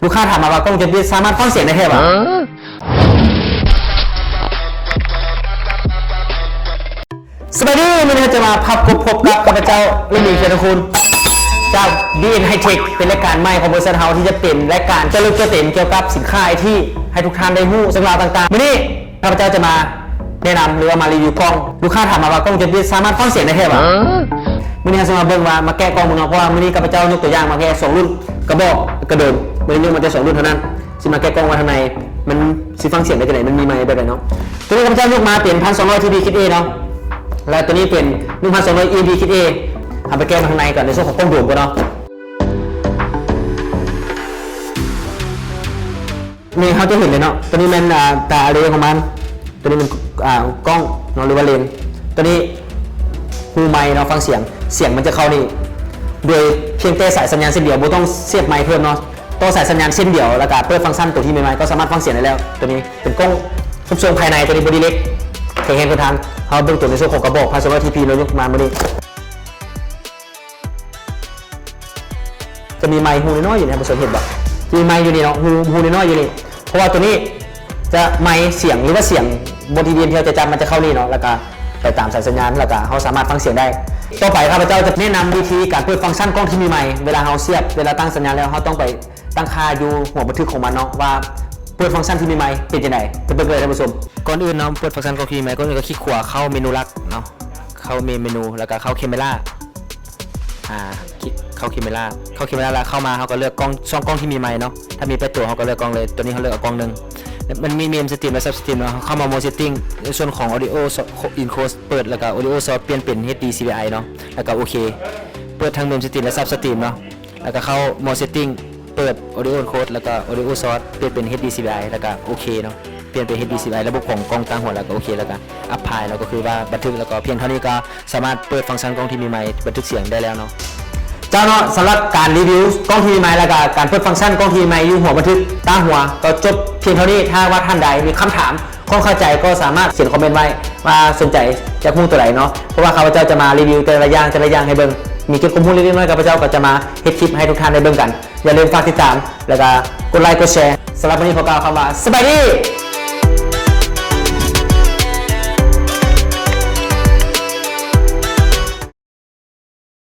ລູກຄ້າຖາມມາວ່າກ້ອງວົງຈອນປິດສາມາດຟັງສຽງໄດ້ແທ້ບໍ່? ສະບາຍດີ ມື້ນີ້ເຮົາຈະມາພົບກັບຂ້າພະເຈົ້າ ເລມີ ເຂດທະຄູນ ຈາກ ບີເອັນ ໄຮເທັກ ເປັນລາຍການໃໝ່ຂອງບໍລິສັດເຮົາ ທີ່ຈະເປັນລາຍການເຈາະເລິກເຈາະເຕັມກ່ຽວກັບສິນຄ້າໄອທີ ໃຫ້ທຸກທ່ານໄດ້ຮູ້ເລື່ອງລາວຕ່າງໆ. ມື້ນີ້ຂ້າພະເຈົ້າຈະມາແນະນຳ ຫຼືວ່າມາຣີວິວກ້ອງ. ລູກຄ້າຖາມມາວ່າກ້ອງວົງຈອນປິດສາມາດຟັງສຽງໄດ້ແທ້ບໍ່? ມື້ນີ້ເຮົາຊິມາເບິ່ງວ່າ ມາແກະກ່ອງເບິ່ງເນາະ ເພາະວ່າມື້ນີ້ຂ້າພະເຈົ້າຍົກຕົວຢ່າງມາແຄ່ສອງລຸ້ນ ກະບອກ ກະດົມ ມື້ນີ້ຍົກມາແຕ່ສອງລຸ້ນເທົ່ານັ້ນ. ຊິມາແກະກ່ອງວ່າທາງໃນມັນຊິຟັງສຽງໄດ້ຈັ່ງໃດ ມັນມີໄມແບບໃດເນາະ. ຕົວນີ້ຂ້າພະເຈົ້າຍົກມາເປັນພັນສອງຮ້ອຍ ທີບີ ຄິດເອ ເນາະ ແລະ ຕົວນີ້ເປັນໜຶ່ງພັນສອງຮ້ອຍ ອີບີ ຄິດເອ. ເຮົາໄປແກະມາທາງໃນກ່ອນ ໃນສ່ວນຂອງກ້ອງໂດມກ່ອນເນາະ. ນີ້ເຮົາຈະເຫັນເລີຍເນາະ ຕົວນີ້ແມ່ນ ອ່າ ຕາອາເລຂອງມັນ ຕົວນີ້ແມ່ນ ອ່າ ກ້ອງເນາະ ຫຼືວ່າເລນ. ຕົວນີ້ຮູໄມເນາະ ຟັງສຽງ ສຽງມັນຈະເຂົ້ານີ້ ໂດຍພຽງແຕ່ສາຍສັນຍານເສັ້ນດຽວ ບໍ່ຕ້ອງສຽບໄມເພີ່ມເນາະ. ຕໍ່ສາຍສັນຍານເສັ້ນດຽວ ແລ້ວກະເປີດຟັງຊັນຕົວທີ່ໃໝ່ໆ ກໍສາມາດຟັງສຽງໄດ້ແລ້ວ. ຕົວນີ້ເປັນກ້ອງໂຄງສ້າງພາຍໃນ ຕົວນີ້ບໍດີເຫຼັກ ແຂງແຮງທົນທານ. ເຮົາເບິ່ງຕົວໃນສ່ວນຂອງກະບອກ ພັນສອງຮ້ອຍ ທີບີ ເນາະ ຍົກມາມື້ນີ້ ຈະມີໄມຮູນ້ອຍໆຢູ່ນີ້ ທ່ານຜູ້ຊົມເຫັນບໍ່? ຈະມີໄມຢູ່ນີ້ເນາະ ຮູ ຮູນ້ອຍໆຢູ່ນີ້ ເພາະວ່າຕົວນີ້ຈະໄມສຽງ ຫຼືວ່າສຽງບົດທີ່ເຮົາຈະຈັບ ມັນຈະເຂົ້ານີ້ເນາະ ແລ້ວກະໄປຕາມສາຍສັນຍານ ແລ້ວກະເຮົາສາມາດຟັງສຽງໄດ້. ຕໍ່ໄປຂ້າພະເຈົ້າຈະແນະນຳວິທີການເປີດຟັງຊັນກ້ອງທີ່ມີໄມ ເວລາເຮົາສຽບ ເວລາຕັ້ງສັນຍານແລ້ວ ເຮົາຕ້ອງໄປ ຕັ້ງຄ່າຢູ່ຫົວບັນທຶກຂອງມັນເນາະ ວ່າເປີດຟັງຊັນທີ່ມີໄມເປັນຈັ່ງໃດ. ໄປເບິ່ງກັນເລີຍທ່ານຜູ້ຊົມ. ກ່ອນອື່ນເນາະ ເປີດຟັງຊັນກ້ອງທີ່ມີໄມ ກ່ອນອື່ນກໍຄລິກຂວາເຂົ້າເມນູຫຼັກເນາະ ເຂົ້າເມນເມນູ ແລ້ວກໍເຂົ້າແຄເມຣາ ອ່າ ຄລິກເຂົ້າແຄເມຣາ ເຂົ້າແຄເມຣາແລ້ວເຂົ້າມາ ເຮົາກໍເລືອກກ້ອງ ຊ່ອງກ້ອງທີ່ມີໄມເນາະ. ຖ້າມີແປດຕົວ ເຮົາກໍເລືອກກ້ອງເລີຍ. ຕົວນີ້ເຮົາເລືອກເອົາກ້ອງໜຶ່ງ ມັນມີເມນສະຕຣີມ ແລະ ຊັບສະຕຣີມເນາະ. ເຮົາເຂົ້າມາໂໝດເຊັດຕິ້ງ ໃນສ່ວນຂອງ Audio Input ເປີດ ແລ້ວກໍ Audio Source ປ່ຽນເປັນ ເອັດດີ ຊີ ບີ ໄອ ເນາະ ແລ້ວກໍໂອເຄ. ເປີດທັງເມນສະຕຣີມ ແລະ ຊັບສະຕຣີມເນາະ. ແລ້ວກໍເຂົ້າໂໝດເຊັດຕິ້ງ ເປີດ Audio Encode ແລ້ວກໍ Audio Source ປ່ຽນເປັນ ເອັດດີ ຊີ ບີ ໄອ ແລ້ວກໍໂອເຄເນາະ. ປ່ຽນເປັນ ເອັດດີ ຊີ ບີ ໄອ ລະບົບຂອງກ້ອງຕາຫົວ ແລ້ວກໍໂອເຄ ແລ້ວກໍ Apply ເນາະ. ກໍຄືວ່າບັນທຶກ ແລ້ວກໍພຽງເທົ່ານີ້ກໍສາມາດເປີດຟັງຊັນກ້ອງທີ່ມີໄມ ບັນທຶກສຽງໄດ້ແລ້ວເນາະ. ເຈົ້າເນາະ ສຳລັບການຣີວິວກ້ອງທີ່ມີໄມ ແລ້ວກໍການເປີດຟັງຊັນກ້ອງທີ່ມີໄມຢູ່ຫົວບັນທຶກຕາຫົວ ກໍຈົບພຽງເທົ່ານີ້. ຖ້າວ່າທ່ານໃດມີຄຳຖາມ ຄວາມເຂົ້າໃຈ ກໍສາມາດຂຽນຄອມເມັນໄວ້ວ່າສົນໃຈຢາກຮູ້ຕົວໃດເນາະ ເພາະວ່າຂ້າພະເຈົ້າຈະມາຣີວິວແຕ່ລະຢ່າງ ແຕ່ລະຢ່າງໃຫ້ເບິ່ງ. ມີເກັບຂໍ້ມູນເລັກໆນ້ອຍໆ ຂ້າພະເຈົ້າກໍຈະມາເຮັດຄລິບໃຫ້ທຸກທ່ານໄດ້ເບິ່ງກັນ. ຢ່າລືມຝາກຕິດຕາມ ແລ້ວກໍກົດໄລ ກົດແຊ. ສຳລັບມື້ນີ້ຂໍກ່າວຄຳວ່າ ສະບາຍດີ.